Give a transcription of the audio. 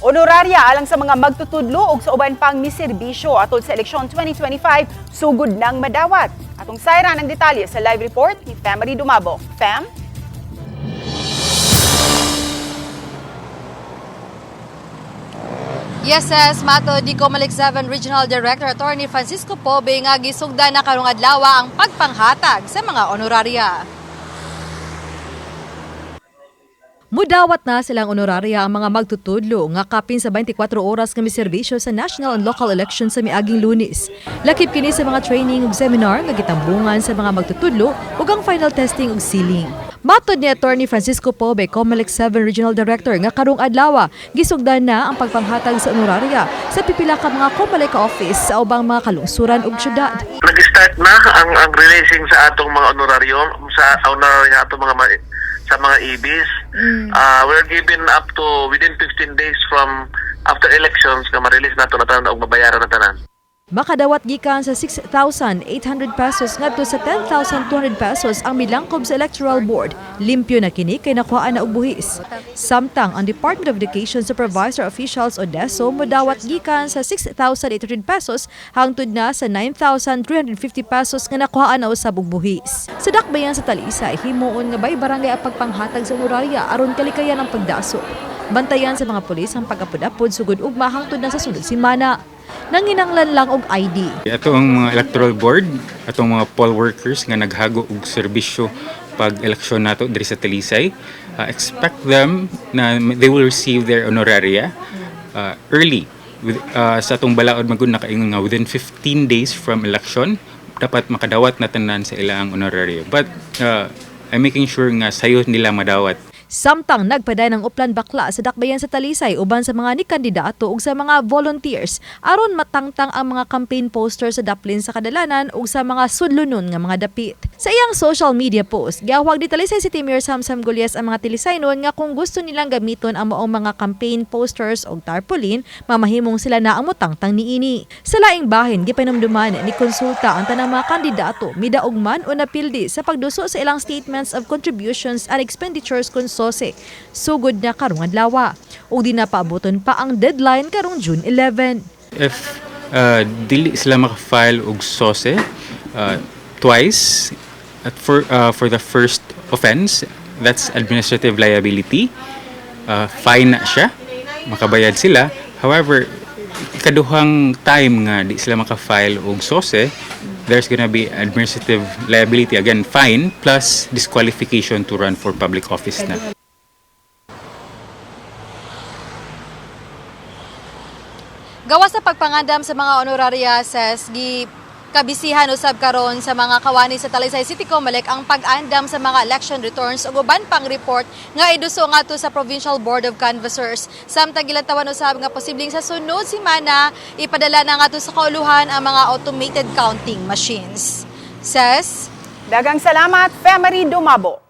Honoraria alang sa mga magtutudlo ug sa uban pang miserbisyo atol sa eleksyon 2025 sugod ng madawat. Atong sayran ang detalye sa live report ni Femary Dumabo. Fem? Yes, yes, mato di Comelec 7 Regional Director Attorney Francisco Pobe nga gisugda na karong adlaw ang pagpanghatag sa mga honoraria. Mudawat na silang honoraria ang mga magtutudlo nga kapin sa 24 oras nga miserbisyo sa national and local elections sa miaging Lunes. Lakip kini sa mga training ug seminar nga gitambungan sa mga magtutudlo ug ang final testing ug sealing. Matod ni Attorney Francisco Pobe, Comelec 7 Regional Director nga karong adlaw gisugdan na ang pagpanghatag sa honoraria sa pipila ka mga Comelec office sa ubang mga kalungsuran ug syudad. Nag-start na ang releasing sa atong mga honorarium, sa honorarium atong mga sa mga EBs. We're given up to within 15 days from after elections nga ma-release nato na tanan og mabayaran na tanan. Makadawat gikan sa 6,800 pesos ngadto sa 10,200 pesos ang milangkob sa Electoral Board. Limpyo na kini kay nakuhaan na og buhis. Samtang ang Department of Education Supervisor Officials o DESO modawat gikan sa 6,800 pesos hangtod na sa 9,350 pesos nga nakuhaan na usab og buhis. Sa dakbayan sa Talisay, himuon nga bay barangay ang pagpanghatag sa honoraria aron kalikayan ang pagdaso. Bantayan sa mga pulis ang pag-apod-apod sugod ugma hangtod na sa sunod semana. Nanginanglan lang og ID. Ato ang mga electoral board, atong mga poll workers nga naghago og serbisyo pag eleksyon nato diri sa Talisay. Expect them na they will receive their honoraria early. Sa atong balaod magud nakaingon nga within 15 days from election dapat makadawat na tanan sa ilang honoraria. But I'm making sure nga sayo nila madawat. Samtang nagpaday ng Uplan Bakla sa dakbayan sa Talisay uban sa mga ni kandidato ug sa mga volunteers aron matangtang ang mga campaign poster sa daplin sa kadalanan ug sa mga sudlonon nga mga dapit. Sa iyang social media post, giawhag ni Talisay City Mayor Samsam Gullas ang mga Talisaynon nga kung gusto nilang gamiton ang maong mga campaign posters og tarpaulin, mamahimong sila na ang motangtang niini. Sa laing bahin, gipanumduman ni konsulta ang tanang mga kandidato midaog man o napildi sa pagduso sa ilang statements of contributions and expenditures kon SOSE. Sugod na karong adlaw. Ug di na paaboton pa ang deadline karong June 11. If dili sila makafile og SOSE twice at for the first offense, that's administrative liability. Fine na siya, makabayad sila. However, ikaduhang time nga di sila makafile og SOSE, there's gonna be administrative liability again, fine plus disqualification to run for public office na. Gawas sa pagpangandam sa mga honoraria, ses gi kabisihan usab karon sa mga kawani sa Talisay City Comelec ang pag-andam sa mga election returns ug uban pang report nga iduso ngadto sa Provincial Board of Canvassers. Samtang gilantawan usab nga posibleng sa sunod semana ipadala na ngadto sa kauluhan ang mga automated counting machines. Ses? Daghang salamat, Femary Dumabo.